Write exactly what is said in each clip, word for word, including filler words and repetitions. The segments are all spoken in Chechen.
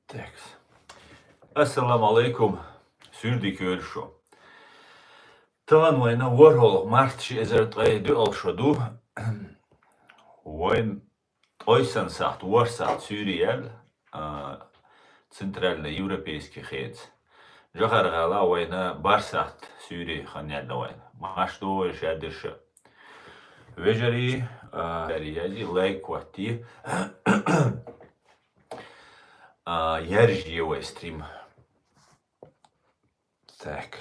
Так. Ассаламу алейкум, суьйре дика йойла шо. Тахана вайна ворхӀалгӀа март, ши эзар ткъе доьалгӀа шо ду. Вайна ткъо сахьат, ворхӀ сахьат суьйре яьлла, а, центральноевропейски хенца. Жохара-гӀала вайна бархӀ сахьат суьйре хан яьлла вайна. Марша догӀийла шадерша. Вежарий, а, язъе, лайк хӀотте. А, яржае вай стрим. Так.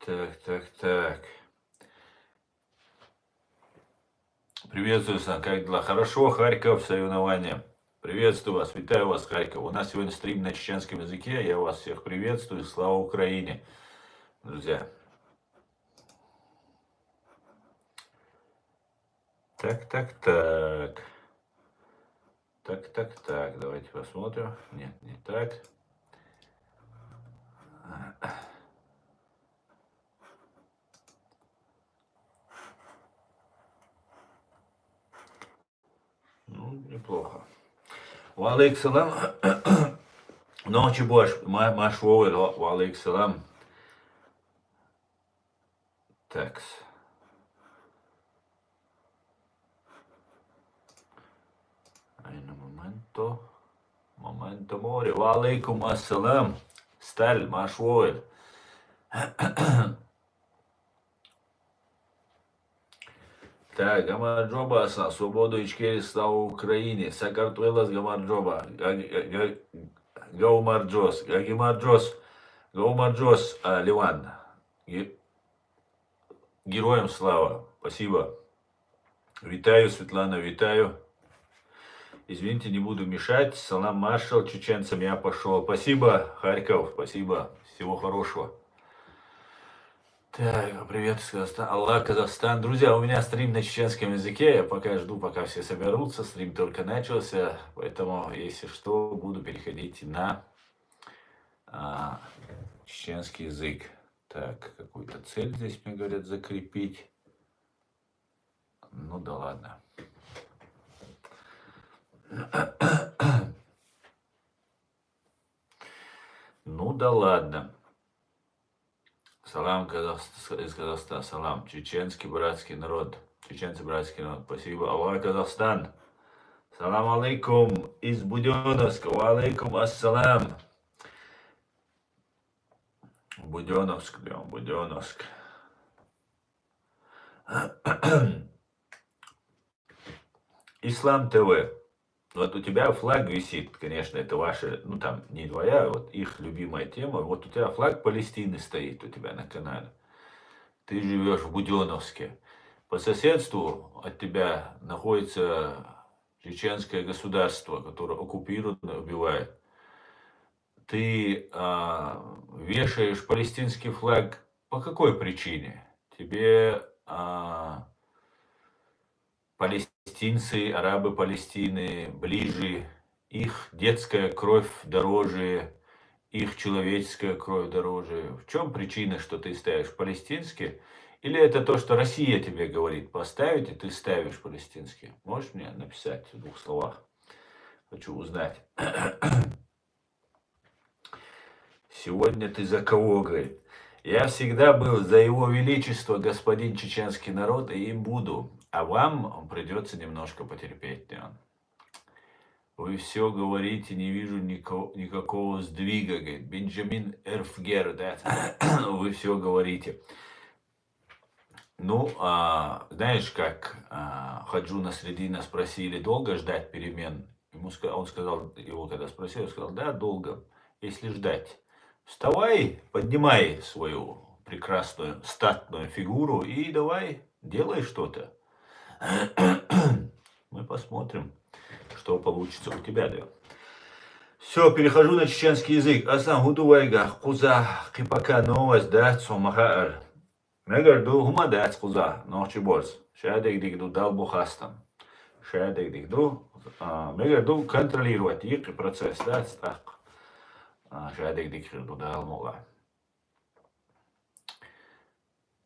Так, так, так. Приветствую, Сан, как дела? Хорошо, Харьков, соревнования. Приветствую вас, витаю вас, Харьков. У нас сегодня стрим на чеченском языке. Я вас всех приветствую. Слава Украине, друзья. Так, так, так. Так, так, так. Давайте посмотрим. Нет, не так. Ну, неплохо. Ва алейкум салам. Нохчий Борш, ма-, марша вогӀийла, ва алейкум салам. Такс. Айна моменто. Моменто море. Ва алейкум ассалам. Сталь, марша вогӀийла. Так, гамаржоба, Сан, свободу Ичкерии, слава Украине. Сакартвелос гамаржоба. Га-, га-, га-, гамаржос, га-, гамаржос, гамаржос, а, Ливан. Ге-, героям слава. Спасибо. Витаю, Светлана, витаю. Извините, не буду мешать. Салам, маршал, чеченцам я пошёл. Спасибо, Харьков, спасибо. Всего хорошего. Так, привет из Казахстана. Аллах, Казахстан. Друзья, у меня стрим на чеченском языке. Я пока жду, пока все соберутся. Стрим только начался. Поэтому, если что, буду переходить на, а, чеченский язык. Так, какую-то цель здесь мне говорят закрепить. Ну да ладно. Ну да ладно. Салам, Казахс-, из Казахстана, салам. Чеченский братский народ. Чеченцы братский народ. Спасибо. Аллах, Казахстан. Салам алейкум из Будённовска. Ва алейкум ассалам. Будённовск, да, Будённовск. Ислам Т В. Вот у тебя флаг висит, конечно, это ваше, ну там не твоя, вот их любимая тема. Вот у тебя флаг Палестины стоит у тебя на канале. Ты живёшь в Будённовске. По соседству от тебя находится чеченское государство, которое оккупирует, убивает. Ты, а, вешаешь палестинский флаг по какой причине? Тебе, а, палестинцы, арабы Палестины ближе, их детская кровь дороже, их человеческая кровь дороже. В чём причина, что ты ставишь палестинский? Или это то, что Россия тебе говорит поставить, и ты ставишь палестинский? Можешь мне написать в двух словах? Хочу узнать. Сегодня ты за кого, говорит. Я всегда был за его величество, господин чеченский народ, и им буду. А вам придётся немножко потерпеть, говорит. Вы всё говорите, не вижу нико-, никакого сдвига, говорит. Бенджамин Эрфгер, да? Вы всё говорите. Ну, а, знаешь, как, а, Хаджу Насреддина спросили, долго ждать перемен? Ему ска-, он сказал, его когда спросили, он сказал, да, долго, если ждать. Вставай, поднимай свою прекрасную статную фигуру и давай, делай что-то. Мы посмотрим, что получится у тебя, да. Всё, перехожу на чеченский язык. Аслан, хӀун ду вайгахь, кхузахь кхин пока новость дац, хьо ма хаара. Мегар ду, хӀума дац кхузахь, нохчий борз. Шадерг дика ду, Далла бу хастам. Шадерг дика ду. А, мегар ду контролировать йийккхи процесс дац тӀаккха. А, шадерг дика хир ду Дала мукъалахь.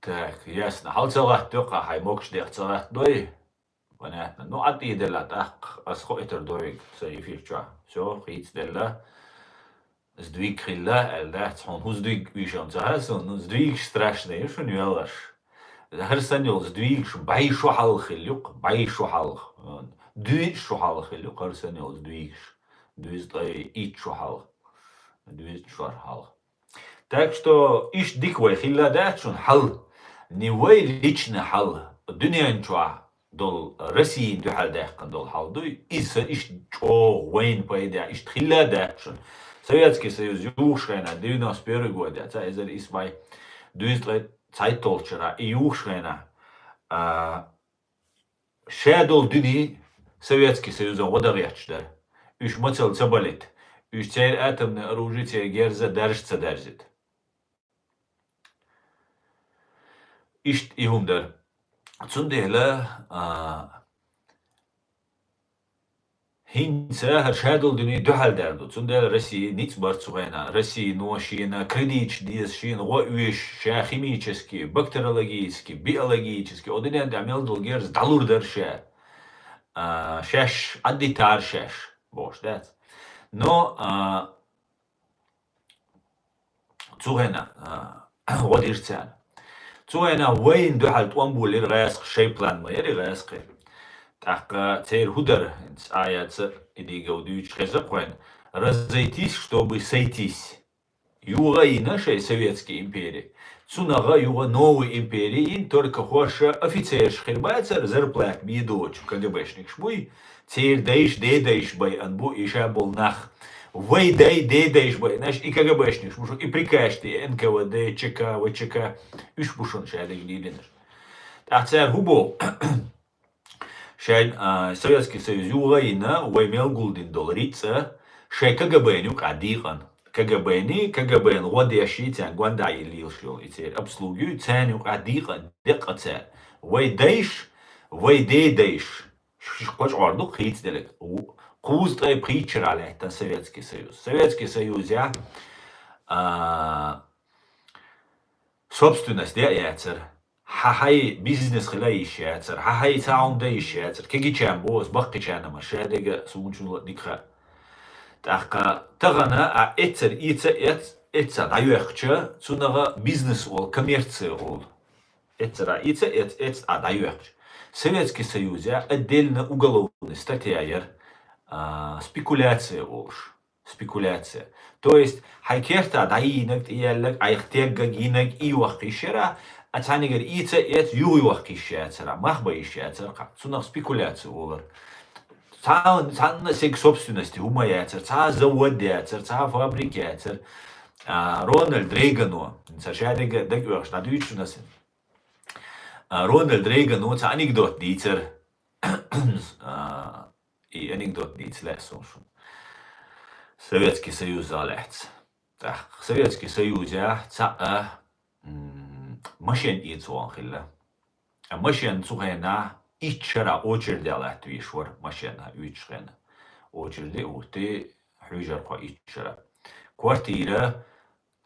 Так, ясно. Хьал ца гӀаттайо-кх, хьай могаш дех ца гӀаттадой? Понятно. Ну, Ӏад тӀаделла тӀаккха, ас хоуьйтур ду вайга, са эфир чохь. Всё, хийцаделла. Сдвиг хилла, аьлла дац. Хьуна хӀун сдвиг вийшан ца хаа суна, ну, сдвигаш страшный ю шуна йоьлларш. ХӀара санна йолу сдвигаш бӀе шо хьалха хилла ю-кх, бӀе шо хьалха. Дуьйцу шо хьалха хилла ю-кх, хӀара санна йолу сдвигаш. Дуьйцу ткъе итт шо хьалха. Дуьйцу шо хьалха. Так что, иштта дика вай хилла дац шуна хьал. Не вай личный хьал, дуьнен чохь долу, Россин дуьхьал даьккхина долу хьал дуй, иза сан иштта чӀогӀа вайна пайда, иштта хилла дац шуна. Советский Союз юхуш хенахь, девяносто первый годехь, цхьа эзар исс бӀе дуьйзу ткъе цхьайтталгӀачу шарахь, и юхуш хенахь, а, ша долу дуьне Советский Союзан гӀо дан гӀерташ дара. Уьш мацалла ца балийта, уьш церан атомный оружие, церан герз дарж ца даьрзийта. Иштта и хӀума дара. Цундела, а, хӀинца хӀара ша долу дуьне дуьхьал даьлла ду. Цундела Россия ницкъ бара цу хенахь. Россино шена кредиташ деза, шена гӀо оьшу, ша химический, бактериологический, биологический, оцу дуьнен тӀехь мел долу герз дӀалур дара ша. А, шаьш Ӏаддитара шаьш, бохуш дац. Но, а, Цу хенахь, а, гӀо дира царна. Цу хенахь вайна дуьхьал тӀом болийра гӀаскхий, шайн план ма яра и гӀаскхий. ТӀаккха церан хӀун дара, хӀинца а яц, и дийгал дуьйцуш хеза-кх вайна. Разойтись, чтобы сойтись. ЮгӀа йина шайн советский импери. Цунах юха новый импери йина, только хӀорш офицераш хир бацара, зарплата бен доцуш КГБшникаш буй, церан дайша, дедайша байъина бу и ша болу нах. Вай дай, дедайша байъинарш и КГБшникаш бу шуна, и прикажники, и НКВД, ЧК, ВЧК, уьш бу шуна шадерг лелийнарш. ТӀаккха цара хӀун боху? Шайн, а, Советский Союз югӀа йина, вай мел гулдина долу рицкъа, шайн КГБ-на юкъахь дийкъина. КГБ-ни, КГБ-на гӀо деш йий, царна гондахь лелаш йолу и церан обслуги, царна юкъахь дийкъина, деккъа цара. Вай дайша, вай дедайша, ш-, ш-, кхочкъор ду хийцаделларг. У-, кхузткъе пхийтта шарахь лаьттина Советский Союз. Советский Союзехь, а, собственность де а яцара. Хьан хьайн бизнес хила йиш яцара, хьан хьайн цхьа хӀума дан йиш яцара, кегийчарна боху ас, баккхийчарна ма, шадерг а, суна чула а дика хаьа. ТӀаккха тахана а эццара эца а эц, эццара дӀайоьхкича, цунах бизнес олу, коммерция олу. Эццара а эца а эц, эццара а дӀайоьхкича. Советский Союзехь отдельно уголовный статья яра, а, спекуляция олуш. Спекуляция. То есть, хьайн кертахь дӀайийнарг, тӀеяьлларг, айхьа теггаг, йинарг и йохка йиш яра, а цхьаьнгара эца а эц, юха йохка йиш яцара, мах бан йиш яцара-кх. Цунах спекуляция олура. Цхьа-, цхьанна а стеган собственности хӀума яцара, цхьа а завод яцара, цхьа а фабрика яцара. А, Рональд Рейгано, цхьа шадерг а дага оьхуш дӀадуьйцу шуна ас. А, Рональд Рейгано цхьа анекдот дийцара. А, И анекдот дийца лаьа суна шуна. Советский Союзах лаьцна. ТӀаккха Советский Союзехь цхьаъ, м, машен эца вахана хилла. А машен цу хенахь итт шарахь очередехь латта везаш вара, машен уьйцуш хенахь. Очереди а хӀуттий, хьуьйжара кхо итт шарахь. Квартира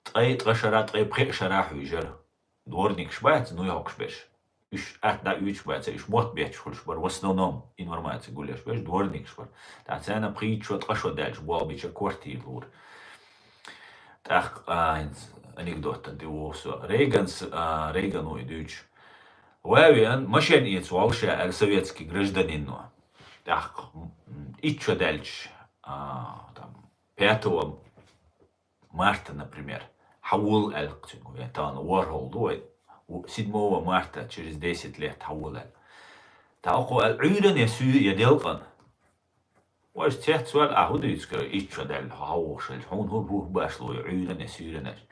ткъе ткъа шарахь, ткъе пхи шарахь хьуьйжара. Дворникаш бац, ну йохкуш берш. Уьш атта дӀа уьйцуш бац, уьш мотт бетташ хуьлуш бара, в основном, информаци гулъеш берш, дворникаш бара. ТӀаккха царна пхийтта шо, ткъа шо даьлча, болх бича квартира лура. ТӀаккха, а, хӀинца анекдотана тӀе вогӀу со. Рейганс, а, Рейгано и дуьйцуш. Ва веана, машен эца воллу ша, аьлла советский гражданино. ТӀаккха, м, итт шо даьлча, а, там, пятого марта, например, хьан волу аьлла цуьнга, я тахана ворхӀалгӀа ду вай, у-, седьмого марта, через десять лет хьан волу аьлла. ТӀаккха кхо аьлла, Ӏуьйранна я суьйра, я делкъана. Вайша цецваьлла, а хӀун дуьйцу кара, итт шо даьлла, хьан вогӀуш аьлла, хьуна хӀун хӀух башло, я Ӏуьйранна я суьйранна аьлла.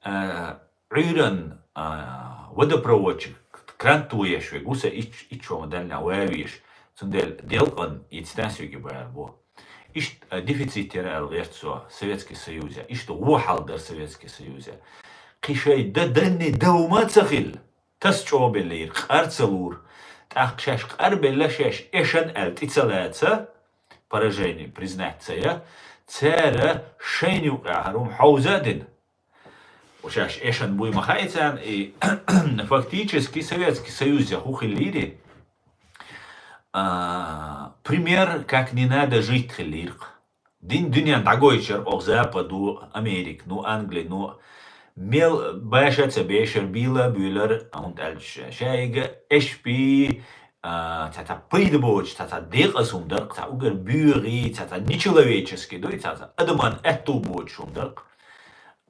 А, Ӏуьйранна, а, водопроводчик, кран тоеш верг ву сан итт, итт шо ма даьллинехь ва везаш, цундела делкъана и цитан соьга бара бо. Иштта, а, дефицит яра аьлла гӀерта со Советский Союзе. Иштта гӀо хьал дара Советский Союзе. Кхин шайн дан данне дан хӀума а ца хилла. Таса чӀогӀа беллера, къар ца лора. тӀаккха шаьш къарбелла, шаьш эшан аьлла тӀе ца лаца, поражение признать ца я, цара шайна юкъе хӀара хӀума хьовза а дина, шаьш эшан буй ма хаьа царна, и фактически Советский Союз яха хӀу хиллийри, а, пример, как не надо жить хиллийрх. Дин дуьнен дӀагойчар оха Западу, Американу, Англину, мел баша ца бешар, бийла а буьйлар, хӀунда аьлча шайга эш бий, а, цхьа-цхьа пайда боцуш, цхьа-цхьа декъаза хӀума дарх, цхьа угар буьгӀий, цхьа-цхьа нечеловеческий дуй, цхьа-цхьа адаман аьтту боцуш хӀума дарх,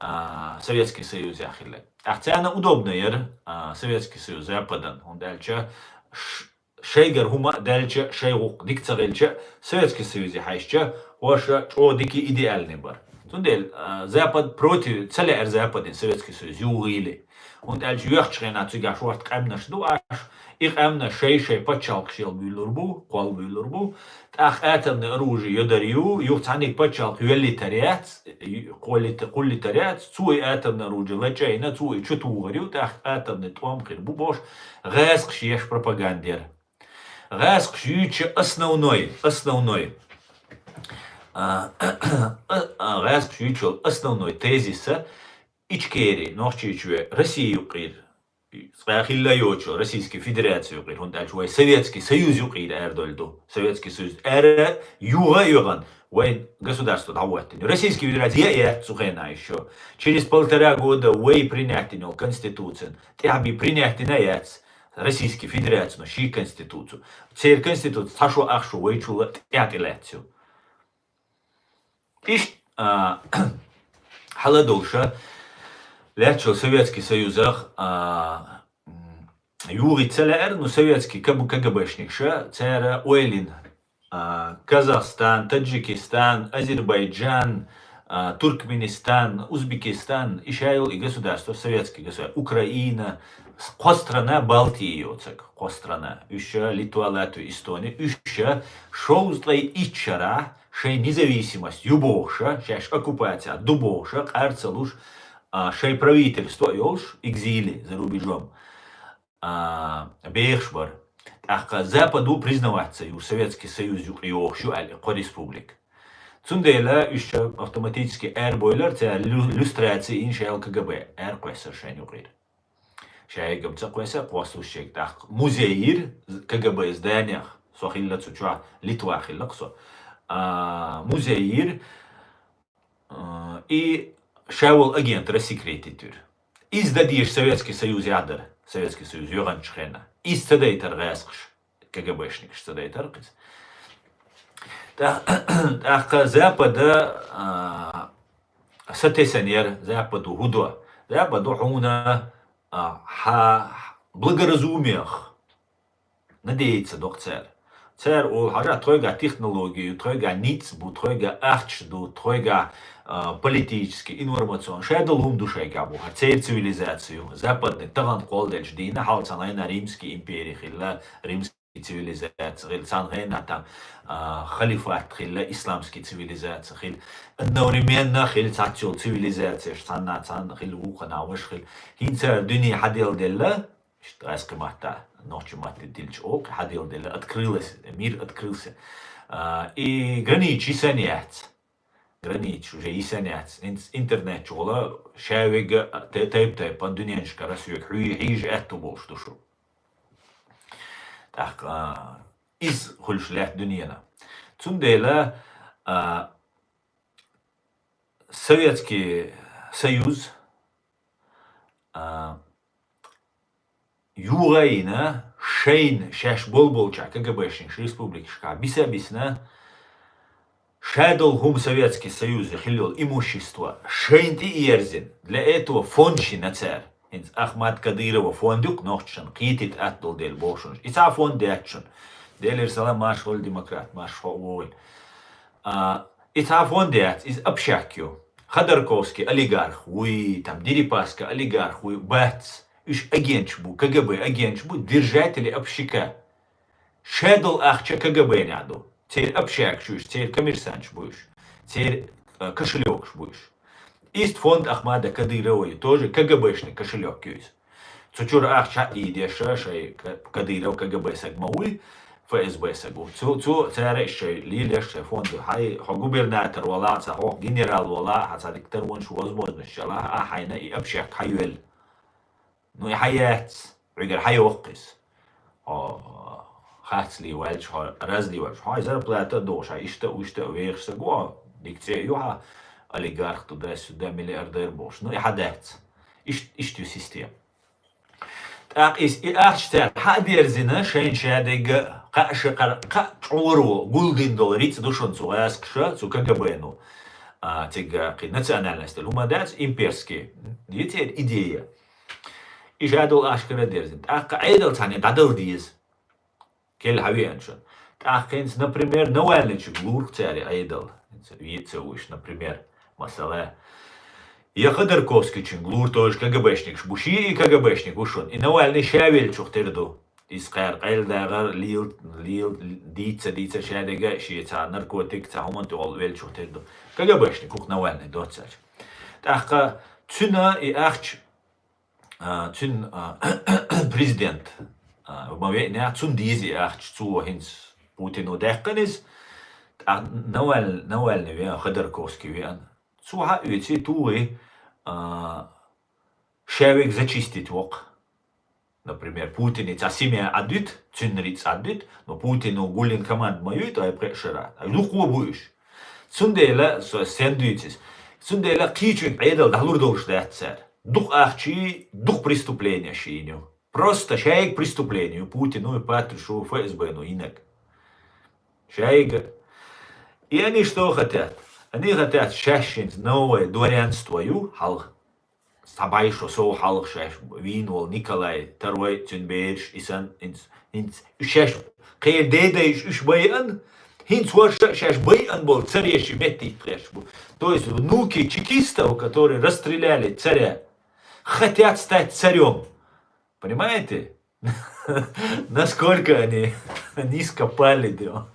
а, Советский Союз яхилла. ТӀаккха царна удобно яра, а, Советский Союз Западан, хӀунда аьлча ш-, шайгара хӀума а даьлча, шай гӀуллакх дика ца хилча, Советский Союзе хьаьжча, хӀорш чӀогӀа дика идеальный бара. Цундела, а, Запад против, ца лаьара Западин Советский Союз югӀийла. ХӀунда аьлча йоьхчу хенахь цигахь шорта къаьмнаш ду аш, и къаьмнаш шай-шай пачхьалкхаш яла буьйлур бу, кхолла буьйлур бу. ТӀаккха атомный оружие йодар ю, юха цхьаьнниг пачхьалкх йоьллийтар яц, ю-, кхоллийтар яц, цо и атомный оружие лачкъийна, цо и чу тухур ю, тӀаккха атомный тӀом хир бу бохуш, гӀаскхаш еш пропаганда яра. ГӀаскхаш юьйцуча основной, основной, а, а, гӀаскхаш юьйцучул основной тезиса Ичкери, Нохчийчоь, Россия юкъера, цкъа хилла йоцу Российский Федерация юкъера, хӀунда аьлча вай Советский Союз юкъера арадолу ду. Советский Союз ара юха а йогӀан, вайн государство дӀахӀоттийна. Российский Федерация яа яц цу хенахь ещё. Через полтора года вай принять йина йолу конституцин тӀаьхьа бен принять йина яц Российский Федерацино шен конституцию. Церан конституци цхьа шо ах шо вайчул а тӀаьхьа тӀелаьцна ю. Иштта, а, хьала долуша, лаьттачул Советский Союзах, а, м, югӀийтта ца лаьара, ну, советский К Б, К Г Б-шникаша, цара ойлина, а, Казахстан, Таджикистан, Азербайджан, а, Туркменистан, Узбекистан, и ша йолу и государство, советский государство, Украина, с-, кхо страна Балтии йоцург, кхо страна, уьш ша Литва, Латвия, Эстония, уьш ша шовзткъе итт шарахь шайн независимость ю бохуша, шаьш оккупаци ду бохуша, къар ца луш, а, шайн правительство а йолуш, экзиле за рубежом, а, бехаш бара. ТӀаккха Западу признавать ца ю, Советский Союз юкъа йогӀуш ю аьлла, и кхо республика. Цундела уьш ша автоматически арабойлар, цара лю-, люстраци йина шайла К Г Б, аракхоьссура шайна юкъера. Шайгам ца кхоьссура, кхоссуш шайга тӀаккха. Музей йира К Г Б зданиях, со хилла цу чохь, Литвахь хилла-кх со. А, музей йира, а, и ша волу агент рассекретить вира. Иза дан дезаш Советский Союз яхь дара, Советский Союз йогӀанчу хенахь. Иза ца дайтара гӀаскхаш, К Г Б-шникаш ца дайтара-кх иза. ТӀа-, тӀаккха Запада, а, сатесна яра, Западу хӀу до. Западу хьуна, а, хьан благоразумиях надеяться до-кх цара. Цара олу хьажа, тхойгахь технологи ю, тхойгахь ницкъ бу, тхойгахь ахча ду, тхойгахь, а, политически, информационни, шадолу хӀума ду шайгахь бохура. Церан цивилизаци ю. Западный тахана кхолладелчу дийнахь, хьалха цхьана хенахь Римский импери хилла, Римский цивилизаци хилла, цхьана хенахь там, а, халифат хилла, исламский цивилизаци хилла. Одновременно хилла цхьацца йолу цивилизацеш, цхьанна, цхьанна хилла, вукхана важа хилла. ХӀинца дуьне хьаделла делла, иштта гӀаьскхи матта, нохчи матте дилча олу, хьаделла делла, открылась, мир открылся. А, и границаш йисана яц. Границаш уже йисана яц. Ин-, интернет чухула ша вега те-, тайп-тайпана дуьненашкара соьга хьуьй хьийжа аьтту болуш ду шу. ТӀаккха, а, иза хуьлуш лаьтта дуьненахь. Цундела, а, Советский Союз, а, юха а йина, шайна шаьш болболчохь К Г Б-шнийн республикашкахь биса а бисна, шадолу хӀума Советский Союзе хилла йолу имущество шайна тӀе а ерзина, для этого фонд йина цара. ХӀинца Ахмат Кадырова фонд ю-кх нохчашна кхетийта атта долу дела боху шуна. И цхьа фонд яц шуна. Делера салам, марша войла демократ, марша хьо а вогӀийла. А, и цхьа фонд яц, иза общак ю. Ходорковский олигарх вуй, там, Дерипаска олигарх вуй, бац. Уьш агенташ бу, К Г Б агенташ бу, держатели общака. Шадолу ахча К Г Б-нехь ду. Церан общакаш ю уьш, церан коммерсанташ бу уьш, церан, э, кошелёкаш бу уьш. Ист фонд Ахмада Кадырова ю, тоже К Г Б-шный кошелёк ю иза. Цу чура ахча хьаийдеш шай К-, Кадыров КГБ саг ма вуй, ФСБ саг ву. Цу, цу цара шай лелеш шай фонд. Хьай, хьо губернатор вала, ца хьо генерал вала, хьа ца диктор вон шу возможность шала, а хьайна и общак хьайвел. Ну, и хьаяц, вигар хьайохкис. О, хацли валч, хьо разли валч. Хьай зарплата дош, а ишта, ушта вехш саг ву, дикце ю хьа олигарх туда-сюда, миллиардер бош. Ну, и хьадац. Ишт, ишт ю система. ТӀаккха иза и ахча цара хьадерзина, шайн шадайга кхаъ шакхар, кхаъ чӀоро гулдин дола риц ду шун цу гӀаскаша, цу КГБ-ну. А, цига кхи национальность, хӀума дац, имперский. Дицер идея. И шадол ахча кара дерзина. ТӀаккха Ӏедал цхьанне дӀадала деза. Кел хьавеан шун. ТӀаккха хӀинца, например, Навальныйчуг лурх цари Ӏедал. Вица уж, например, масала. Я Ходорковскийчуг лур тоже КГБшникаш бу. Ши и КГБшник ву шун. И Навальный ша велчух тер ду. Из кхар къайла дагӀар, лил, лил, дийца, дийца шадега, ши ца наркотик, ца хӀуман тӀол велчух тер ду. КГБшник ух Навальный доцач. ТӀаккха цуна и ахч а, цун, а, президент, а, ма веънехь, цун дийзи ахча, цо хӀинца Путину даьккхина иза, тӀаккха Наваль-, Навальный веан, Ходорковский веан. Цо хьаоьци тугӀи, а, шавег зачистить вокх. Например, Путине ца семья Ӏадвит, цуьнан риц Ӏадвит, но Путину гуллин команда ма юй, ай пхеа шара. Ай дукхо бу уьш. Цундела, со-, сен дуьйцис. Цундела кхийчуьнга Ӏедал дӀалур долуш дац цара. Дукха ахчий, дукха преступление шийна ю. Просто шайга преступление ю, Путину, Патрушеву, ФСБ-ну йинаг. Шайга. И они что хотят? Они хотят шаьшшинца новое дворянство ю, хьалха. Схьабайшо сов хьалха шаьш вийна волу Николай второй, цуьнан бераш, и сан, хӀинца, хӀинца шаьш кхел дедайш уьш байан, хӀинца варша шаьш байан болу цареш и меттийтхеш бу. То есть внуки чекистов, которые расстреляли царя, хотят стать царём. Понимаете? Насколько они низко пали, да?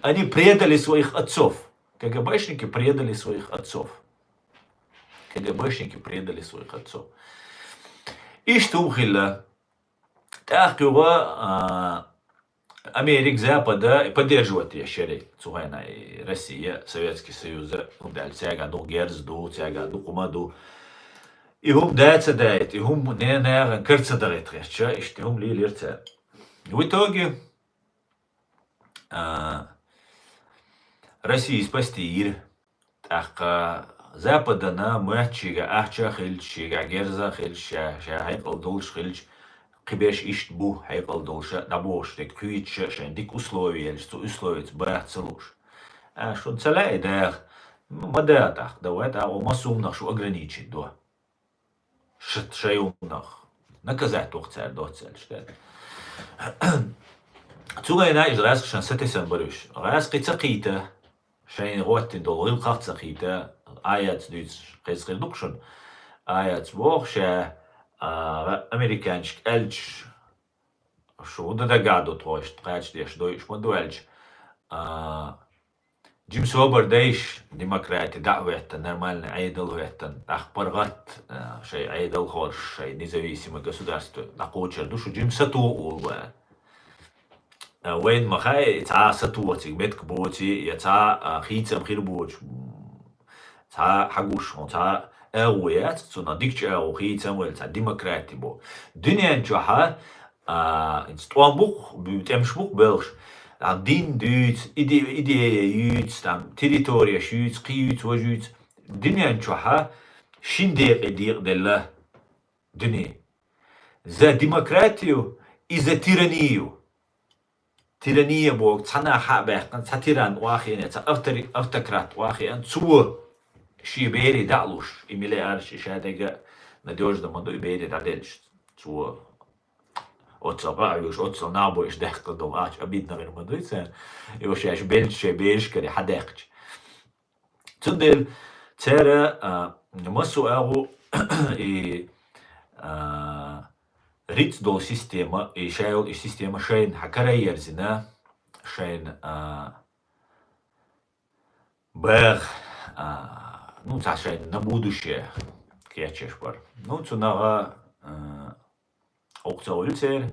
Они предали своих отцов. КГБшники предали своих отцов. КГБшники предали своих отцов. Иштта хӀума хилла. ТӀаккха юха, а, Америка, Запада поддерживать еш яра. Цу хенахь и Россия, Советский Союз, хӀума даьлча цаьрга дукха герз ду, цаьрга дукха хӀума ду. И хӀума да ца даийта, и хӀума не-, нахана кара ца дахийта хетча, иштта хӀума лелира цара. В итоге, а, Россия спасти йира. ТӀаккха Западана моьтту шега ахча а хилча, шега герз а хилча, ша, ша хьекъал долуш хилча, кхиберш иштта бу хьекъал долуша, дӀабохуш дерг кхуьйцуша, шайн дика условия елча, цу условица баха ца лууш. А, шуна ца лаьа даха? М-, ма даха тӀаккха, давай тӀаккха массо а хӀуманах шу ограничить до. Ш-, шайн хӀуманах. Наказать ваха цара доццаьлча, да. Цугайна иза гӀаскхашан сатесам бара уьш. ГӀаскхи ца кхийта, шайна гӀоттина долу гӀиллакхах ца кхийта, Аяц дуьйцуш, кхеза хир ду-кх шуна. Аяц боху ша, а, американчик аьлча, шу хӀун дан дагахь ду тхо, иштта кхача деш дойуш ма ду аьлча, а, жима собар дайш, демократи дӀа а хӀоьттина, нормальный Ӏедал а хӀоьттина, тӀаккха паргӀат, а, шайн Ӏедал хорш, шайн независимый государство дӀакхочур ду шу, жима сатоха олу бара. Э, вайна ма хаьа, цхьа а сатоха цига меттиг боций, я цхьа а хийцам хир боцуш, м, цхьа а хьагуш, хьо цхьа а агӀо яц, цунах дикачу агӀо хийцам ваьлла, цхьа демократи бо. Дуьнен чохьа, а, иза тӀом бу-кх, бу-, тӀемаш бу-кх белхаш, а, дин дуьйцу, иде-, идея юьйцу, там, территорияш юьйцу, кхин юьйцу, важа юьйцу. Дуьнен чохьа шин декъе декъаделла дуьне. За демократию и за тиранию. Тирания боху, цхьа нах хьа а баьккхина, цхьа тиран охьахиъна, цхьа автори-, автократ охьахиъна, цо шен бере дӀа а луш, и миллиард ши ша дега надежда ма ду, и бере дӀаделча. Цо оццал къа а вуьйш, оццал нах бойуш даьккхина долу ахча обидно хир ма дуй царна, и ва шаьш белча шайн бераш каре хьадаьккхича. Цундела цара, а, массо а агӀо и, а, риц долу система, и шайол и система шайна хьа караерзина, шайна, а, бах, а, ну, цхьа шайна на будущее кечеш бар. Ну, цу нагӀа, а, Окху ца хуьлу церан.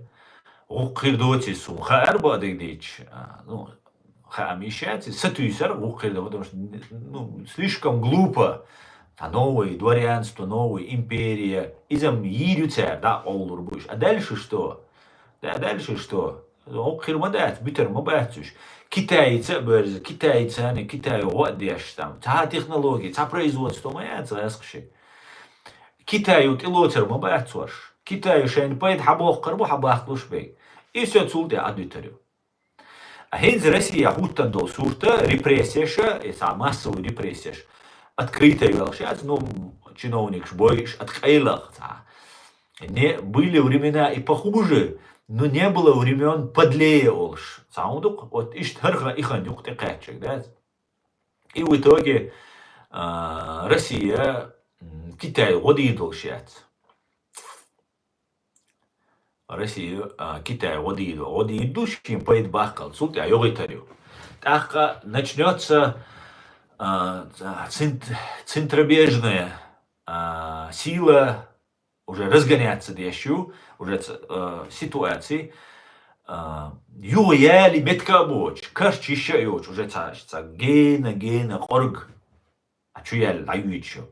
ГӀуккхир доций суна? Хаар бакъдерг дийцча, а, ну, хаа мишац, сатуьйсар гӀуккхир ду, потому что, ну, слишком глупо. Цхьа новое дворянство, новая империя. Иза-м йийр ю цара, дӀа а къовлур бу уьш. А дальше что? Да, а дальше что? ГӀуккхир ма дац, буьтур ма бац уьш. Китайца а боьрза, китайцани, Китайо гӀо а деш там. Цхьа технология, цхьа производство ма яц гӀаскхи. Китайо тӀелоцур ма бац уьш. Китайо шайна пайда хьабоккхур бу, хьабаккхалуш берг. И всё, цул тӀаьхьа Ӏадуьтур ю. А хӀинца Россия хӀуттан долу сурта, репрессияша, и цхьа массовый репрессияш, открыто йолуш яц, ну, чиновникаш бойуш, ат къайлах цхьа. Не, были времена и похуже, но не было времён подлее олуш. Цхьа хӀун ду-кх, вот иштта хӀара хан и хан юкъа тӀекхаьччиг дац. И в итоге, а, Россия, м, Китай гӀо дийр долуш яц. Россия, а, Китай гӀо дийр, гӀо дийр ду шен пайда баккхалц, цул тӀаьхьа йогӀуьйтур ю. ТӀаккха начнётся, а, цент-, центробежная, а, сила уже разгоняться деш ю, уже ц-, а, ситуация, а, юха яли меттиг а боцуш, карча йиш а йоцуш, уже цхьа, цхьа гена, гена къорг а чу яьлла дӀайоьдуш ю.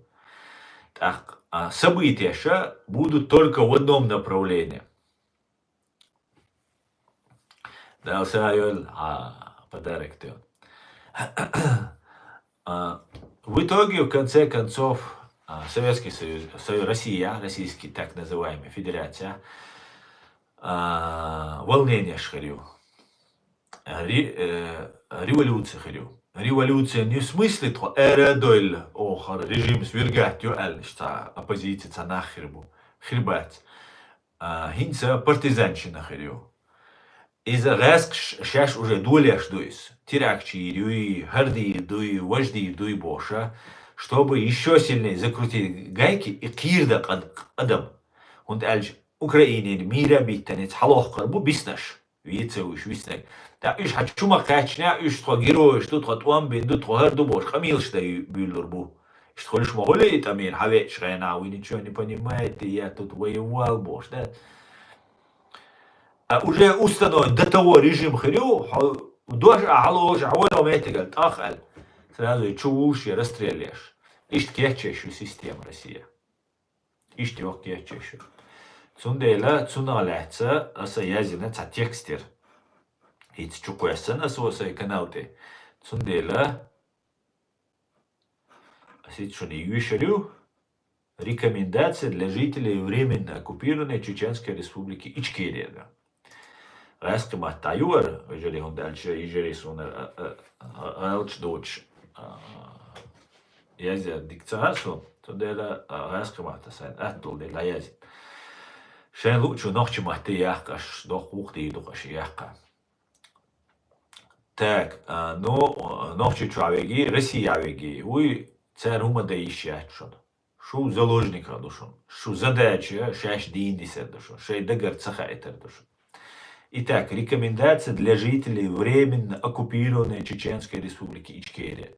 ТӀаккха, а, событияша будут только в одном направлении. Дала сагӀа йойла, а, подарок тен. А, в итоге, в конце концов, а, Советский Союз, Союз, Россия, Российский так называемый Федерация, а, волненияш хир ю. Ре-, э, революция хир ю. Революция не в смысле тхо ара а дойла, оха режим свергать ю аьлла, иштта цхьа оппозиция, цхьа нах хир бу. Хир бац. А, хӀинца партизанщина хир ю. Иза гӀаскхаш шаьш уже долеш ду иза. Теракташ йийр юй, хӀара дийр дуй, важа дийр дуй бохуша, чтобы ещё сильнее закрутить гайки и кхийрда къад-, къадам. ХӀунда аьлча Украинин мийра биттанца хьалохкур бу биснарш. Веций уьш виснарг. ТӀаккха уьш хьан чу ма кхаьчна, уьш тхо геройш ду, тхо тӀом бина ду, тхо хӀара ду бохуш, къамелаш дан буьйлур бу. Иштта хуьлуш ма хуьлу и тӀамийна хьан веача хенахь, вы ничего не понимаете, я тут воевал бохуш, да? А уже установлен до того режим хир ю, хьо-, дош а хьалолуш, хьан вай меттигал тӀах аьлла. Сразу и чу вулуш, я расстрелеш. Иштта кечъеш ю система Россия. Иштта йоккха кечъеш ю. Цундела цунах лаьцна аса язйина цхьа текст яра. ХӀинца чу кхоьссина аса ву сайн канал тӀе. Цундела аса хӀинца шуна йоьшур ю: «Рекомендация для жителей временно оккупированной Чеченской Республики Ичкерия». ГӀаскхи матта ю хӀара, вежарий, хӀунда аьлча и вежарий суна, а, а, а, алча доцуш, а, язъян дика ца хаьа суна, цундела, а, гӀаскхи матта сайна атта долу дела дӀаязйина. Шайн луучу нохча матте яккха аш, доккха вукху дийр ду-кх аш яккха. Так, а, ну, а, Нохчийчохь веги, Россия веги, вуй, цара хӀума дан йиш яц шуна. Шу заложниках ду шуна. Шу задача шаьш дийна дисар ду шуна. Шайн дагара ца хаийтар ду шуна. Итак, рекомендация для жителей временно оккупированной Чеченской Республики Ичкерия.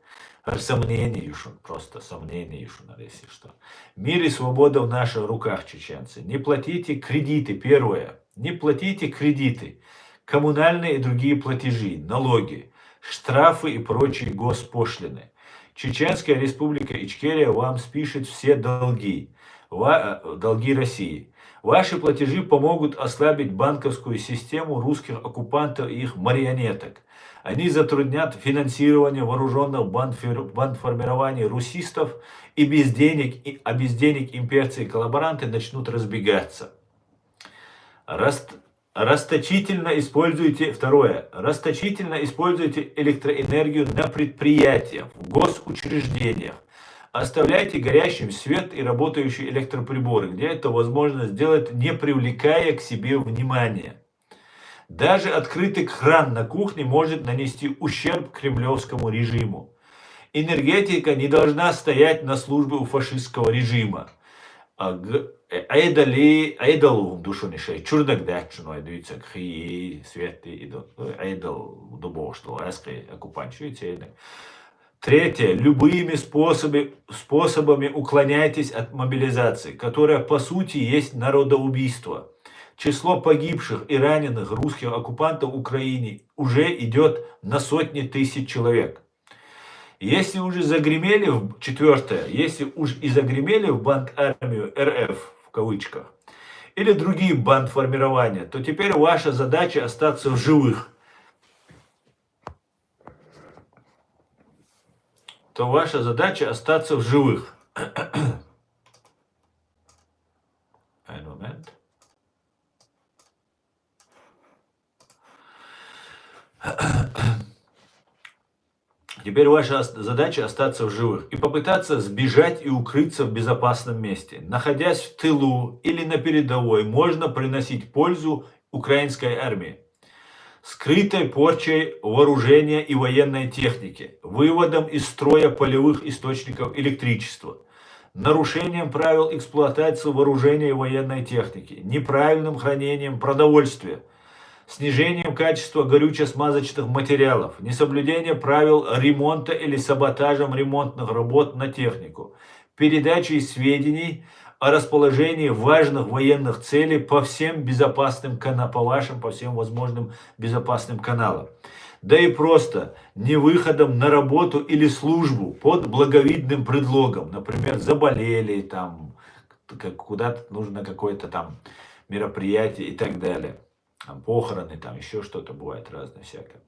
ХӀара сомнение ю шуна, просто сомнение ю шуна, если что. Мир и свобода в наших руках, чеченцы. Не платите кредиты, первое. Не платите кредиты, коммунальные и другие платежи, налоги, штрафы и прочие госпошлины. Чеченская Республика Ичкерия вам спишет все долги, ва-, э, долги России. Ваши платежи помогут ослабить банковскую систему русских оккупантов и их марионеток. Они затруднят финансирование вооружённых банфир-, бандформирований русистов и без денег, и, а без денег имперцы и коллаборанты начнут разбегаться. Раст-, расточительно используйте, второе, расточительно используйте электроэнергию на предприятиях, в госучреждениях. Оставляйте горящим свет и работающие электроприборы, где это возможно сделать, не привлекая к себе внимания. Даже открытый кран на кухне может нанести ущерб кремлевскому режиму. Энергетика не должна стоять на службе у фашистского режима. А г-, э, Ӏедали, Ӏедал ду шуна шайн чуьрниг дац шуна вай дуьйцург, хи, свет и ду, ну, Ӏедал ду бохуш долу гӀаскхи оккупант ю церниг. Третье. Любыми способами, способами уклоняйтесь от мобилизации, которая по сути есть народоубийство. число погибших и раненых русских оккупантов в Украине уже идет на сотни тысяч человек. Если уже загремели, в- четвертое, если уж и загремели в банд армию Р Ф, в кавычках, или другие бандформирования, то теперь ваша задача остаться в живых. То ваша задача остаться в живых. Один момент. Теперь ваша ос- задача остаться в живых и попытаться сбежать и укрыться в безопасном месте. Находясь в тылу или на передовой, можно приносить пользу украинской армии. Скрытой порчей вооружения и военной техники, выводом из строя полевых источников электричества, нарушением правил эксплуатации вооружения и военной техники, неправильным хранением продовольствия, снижением качества горюче-смазочных материалов, несоблюдение правил ремонта или саботажем ремонтных работ на технику, передачей сведений о расположении важных военных целей по всем безопасным кана- по вашим, по всем возможным безопасным каналам. Да и просто не выходом на работу или службу под благовидным предлогом. Например, заболели, там, как куда-то нужно какое-то там мероприятие и так далее. Там похороны, там еще что-то бывает разное всякое.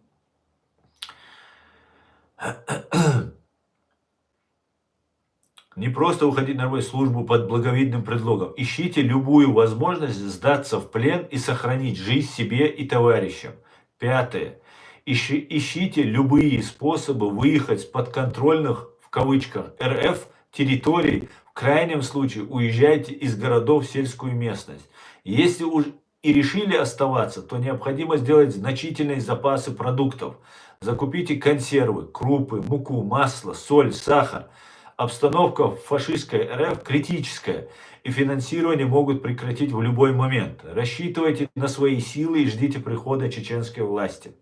Не просто уходить на службу под благовидным предлогом. Ищите любую возможность сдаться в плен и сохранить жизнь себе и товарищам. Пятое. Ищи- ищите любые способы выехать с подконтрольных, в кавычках, Р Ф территорий. В крайнем случае уезжайте из городов в сельскую местность. Если уж и решили оставаться, то необходимо сделать значительные запасы продуктов. Закупите консервы, крупы, муку, масло, соль, сахар. Обстановка в фашистской Р Ф критическая, и финансирование могут прекратить в любой момент. Рассчитывайте на свои силы и ждите прихода чеченской власти.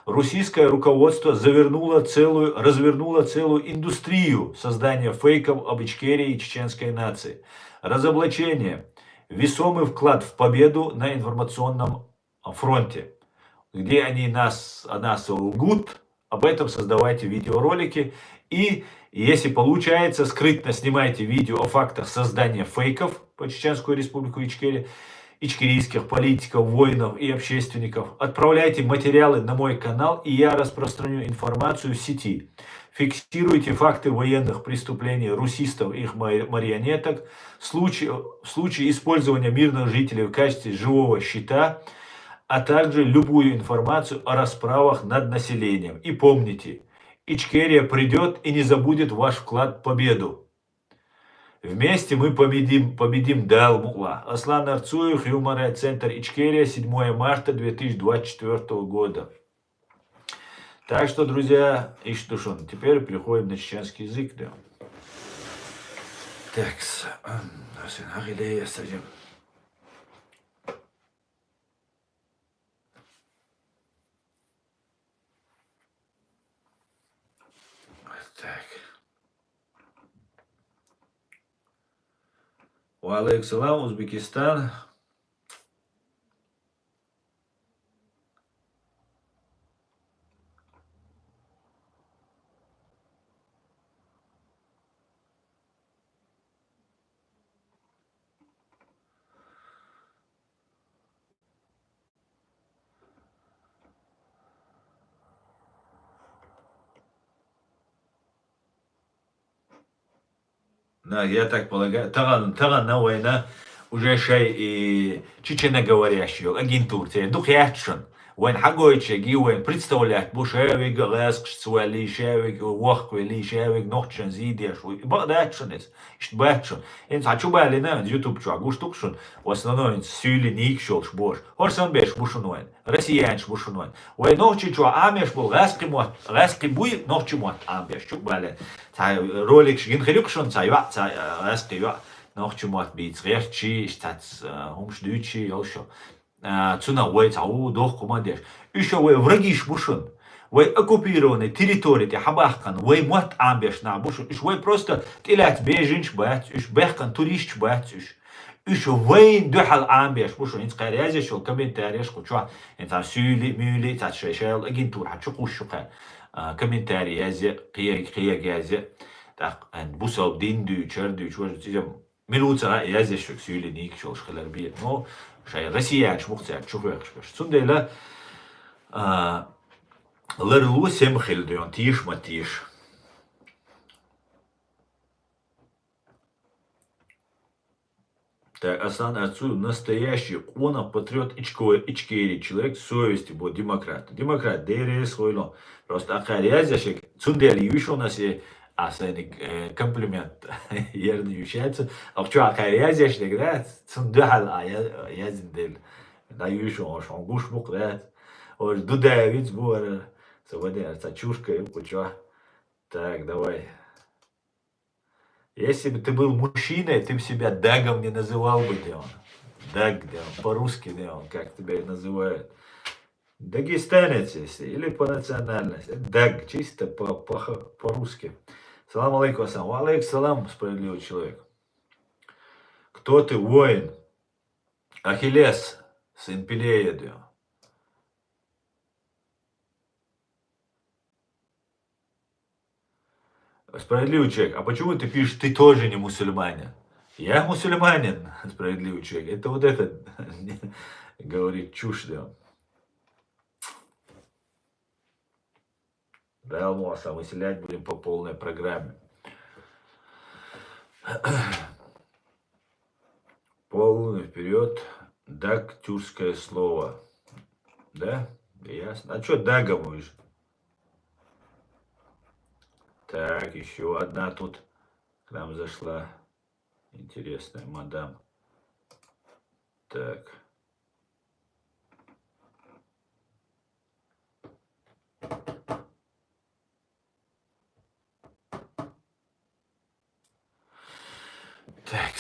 Российское руководство завернуло целую, развернуло целую индустрию создания фейков об Ичкерии и чеченской нации. Разоблачение — весомый вклад в победу на информационном фронте. Где они нас, о нас лгут, об этом создавайте видеоролики. И если получается, скрытно снимайте видео о фактах создания фейков по Чеченскую Республику Ичкерия, ичкерийских политиков, воинов и общественников. Отправляйте материалы на мой канал, и я распространю информацию в сети. Фиксируйте факты военных преступлений русистов и их ма- марионеток, случаи- в случае использования мирных жителей в качестве живого щита, а также любую информацию о расправах над населением. И помните, Ичкерия придет и не забудет ваш вклад в победу. Вместе мы победим, победим, Дала мукъла. Аслан Арцуев, Human Rights Center Ичкерия, седьмое марта две тысячи двадцать четвёртого года. Так что, друзья, иш душун. Теперь переходим на чеченский язык, да. Так, с- ам, а сэн хагиле я садим. Так. Ва алейкум салам, Узбекистан. На, я так полагаю, тагъан, тагъан на вайна уже шай и чеченоговорящий йол агентур, те, дукъ яц шун. Вайн хьагойчеги, вайн представлять бу шавиг гъаскъш цвали, шавиг вахквели, шавиг нохчан зидеш, бакъ дац шун эс. Ишт бац шун. Ин са чу балина, YouTube чу гуштук шун. В основном ин сюли ник шолш бош. Хорсан беш бушун вайн. Россиянч бушун вайн. Вай нохчи чу амеш бул гъаскъи мот, гъаскъи буй нохчи мот амбеш чу бале. Ца ролик шин хирик шун, ца юа, ца, э, гъаскъи юа. Нохчи мот биц гъерчи, иштац, э, хумш дючи, йолшо. Э, цуна вай ца у дох кума деш. Иша вай врагиш бушун. Вай оккупированный территория те хабахкан, вай мот амбеш на бушун. Иш вай просто тилят бежинч бац, иш бехкан туристч бац, иш. Уьш вайна дуьхьал Ӏамбеш бу шу. ХӀинца кхаьра язъеш йолу комментареш кху чохь, хӀинца суьйли, муьйли, цхьацца шайн-шайн агентура хьан чу кхуссуш ю кхаьра. А, комментарий язъе, кхега, кхега язъе. ТӀаккха хӀинца бусалба дин дуьйцу, хӀара дуьйцу, важа иза мила ву ца хаьа, язъеш верг суьйли нийкаш йолуш хилар бен. Ну, шайн россиянаш бу-кх цаьрца чу хьоькхуш берш. Цундела, а, ларло сема хила деза, теша ма теша. Так, Аслан Ацу, настоящий къонах, патриот, ичко-, ичкери человек, совести бу, демократ. Демократ, деррис хуйло. Просто ахъяр язъеш, цундела юьш у нас, э, а сайниг, э, комплимент. Ерна юьш яц. Ахчо ахъяр язъеш, да, цун дуьхьал а я-, язин дела. Да юьш у, хьуна гуш бу-кх, да. Ож ду да виц бу, ара. Со ваде, ца чушка, ю, кучо. Так, давай. Если бы ты был мужчиной, ты бы себя Дагом не называл бы, где он. Даг, где он. По-русски, где он, как тебя и называют. Дагестанец, если, или по национальности. Даг, чисто по, по, по-русски. Салам алейкум, Асан. Ва алейкум салам, справедливый человек. Кто ты, воин? Ахиллес, сын Пелея, где он. Справедливый человек, а почему ты пишешь, ты тоже не мусульманин? Я мусульманин, справедливый человек. Это вот этот говорит чушь, да. Да, Алмаса, выселять будем по полной программе. Полный вперед. Даг, тюркское слово. Да? Ясно. А чё Дага будешь? Так, еще одна тут к нам зашла. Интересная мадам. Так. Так.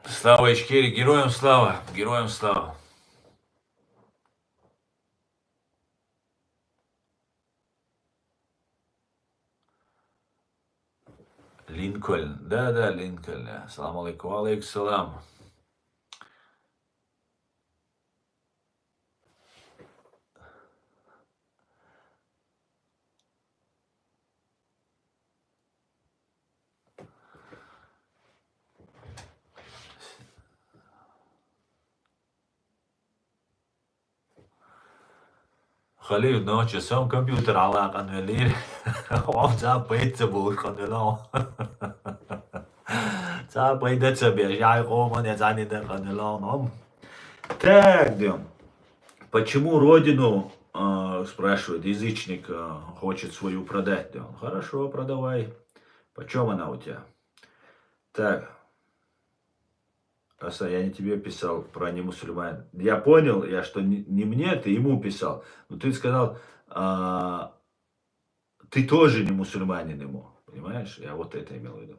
Слава Ичкерии, героям слава, героям слава. Линкольн. Да, да, Линкольн. Салам алейкум. Ва алейкум салам. Халил, ночи сам компьютер ала къанвеллера. Хьо цхьа пайда ца болуш къанвелла хьо. Цхьа пайда ца беш, яй къоман я цхьаьннан къанвелла хьо. Так, дем. Почему родину, а, спрашивает язычник, а, хочет свою продать, дем? Хорошо, продавай. Почем она у тебя? Так. Аса, я не тебе писал про не мусульман. Я понял, я что не, не мне, ты ему писал. Но ты сказал, а, ты тоже не мусульманин ему. Понимаешь? Я вот это имел в виду.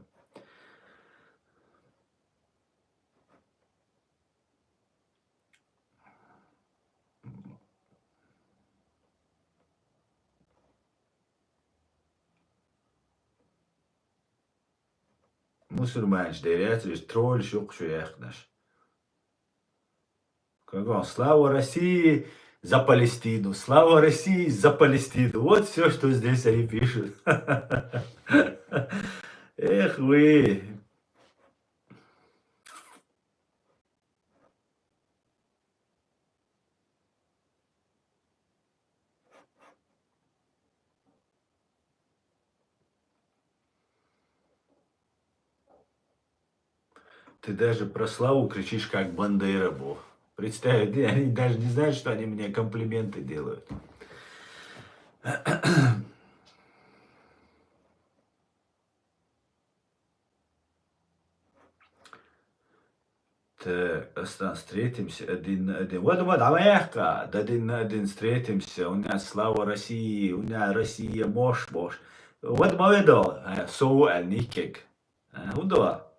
Мусульманаш дерригаш тролльш ю-кх шу яьккхинарш. Как вам? Слава России за Палестину! Слава России за Палестину! Вот всё, что здесь они пишут. Эх вы! Ты даже про славу кричишь, как Бандера был. Представь, они даже не знают, что они мне комплименты делают. Так, Аслан, встретимся один на один. Вот, вот, давай, Аха, один на один встретимся. У нас слава России, у нас Россия, мош, мош. Вот, маведо, а, соу, а, никек. А, удо.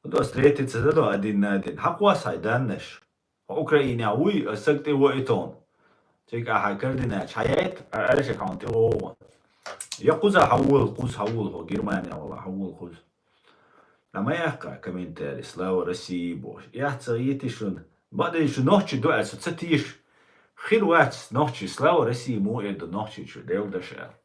Удо встретиться, да, один на один. Хьакъ васхьай даннаш. Хьо Украинехь вуй, аса сага тӀе ваийтон. Цига ахьа кардинача хьаяйта, а аьлла шега хьуна тӀе вогӀу. Я кхуза хьавола, кхуза хьавола хьо, Германия вала хьавола кхуза. ДӀа ма яьккха комментарий, «Слава России» бохуш. Яц ца йитий шуна? Бакъдерг шу нохчий ду аьлла, со ца теша. Хир вац нохчий, «Слава России» муха эр ду нохчий чу, Делан даш аьлла.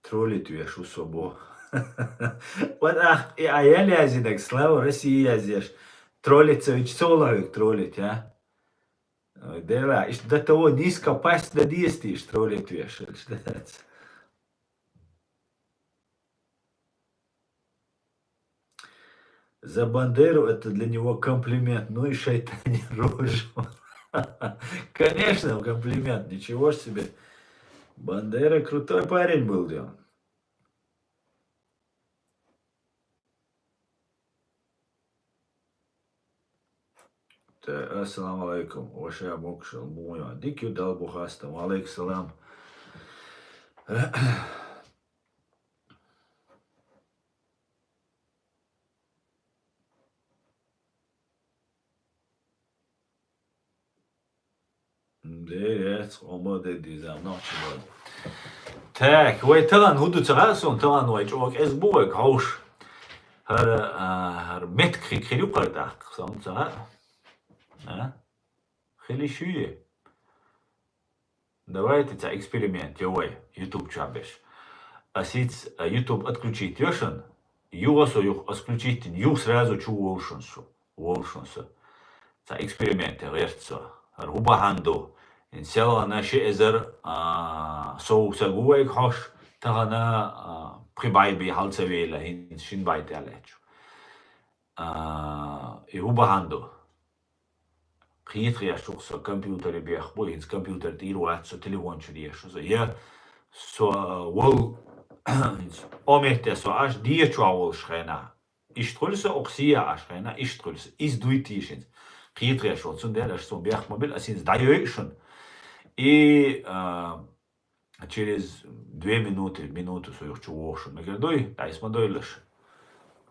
Троллить веш ву со бо. Вот ах, и а ял яздинарг, «Слава России» яздеш. Троллить ца вича, ца волу хьоьга троллить, а? Ой, Дела, иштта до того низко пасть дан деза те, иштта троллить веш, иштта дац. За Бандеру это для него комплимент. Ну и шайтанья рожа. Конечно, комплимент. Ничего ж себе. Бандера крутой парень был, да. Та, ассаламу алайкум. Ваша мукшал, муя. Дик ю, Дала бу хастам. Ва алайкум салам. Дерец, ома де дизам, нохчи бал. Так, вай талан хӀу ду ца хаьа суна, талан вай чӀогӀа кӀезиг бу вай хьовш. ХӀара, а, хӀара меттиг хи-, хир ю кхара тӀаккха, сан ца хаьа. А? Хили шуье? Давайте цхьа эксперимент йо вай, YouTube чохь берш. Ас хӀинца, а, YouTube отключить йо шуна, юха со юха ас включить йина, юха сразу чу волу шуна со, волу шуна со. Цхьа эксперимент гӀерта со. ХӀара хӀу бахьана ду? ХӀинца селхана ши эзар, а, сов саг ву вайга хьош, тахана, а, пхи бӀай бен хьал ца вела, хӀинца шин бӀай тӀе лаьтташ. А, и хӀу бахьана ду? Кхетахь еш ву со, компьютере бехк бу, хӀинца компьютер тӀера вац, со телефон чуьра еш ву со. Я со вол, хӀинца о метте со Ӏаш, дечохь волуш хенахь. Иштта хуьлу со, окху сехьа Ӏаш хенахь, иштта хуьлу со. Иза дуй тийша хӀинца. Кхетахь еш ву, цундела аша суна бехк ма била, ас хӀинца дӀайойу шуна. И, а, через две минуты, минуту со юхачу вохуш, мегар дуй, дӀа ас ма дойлаш.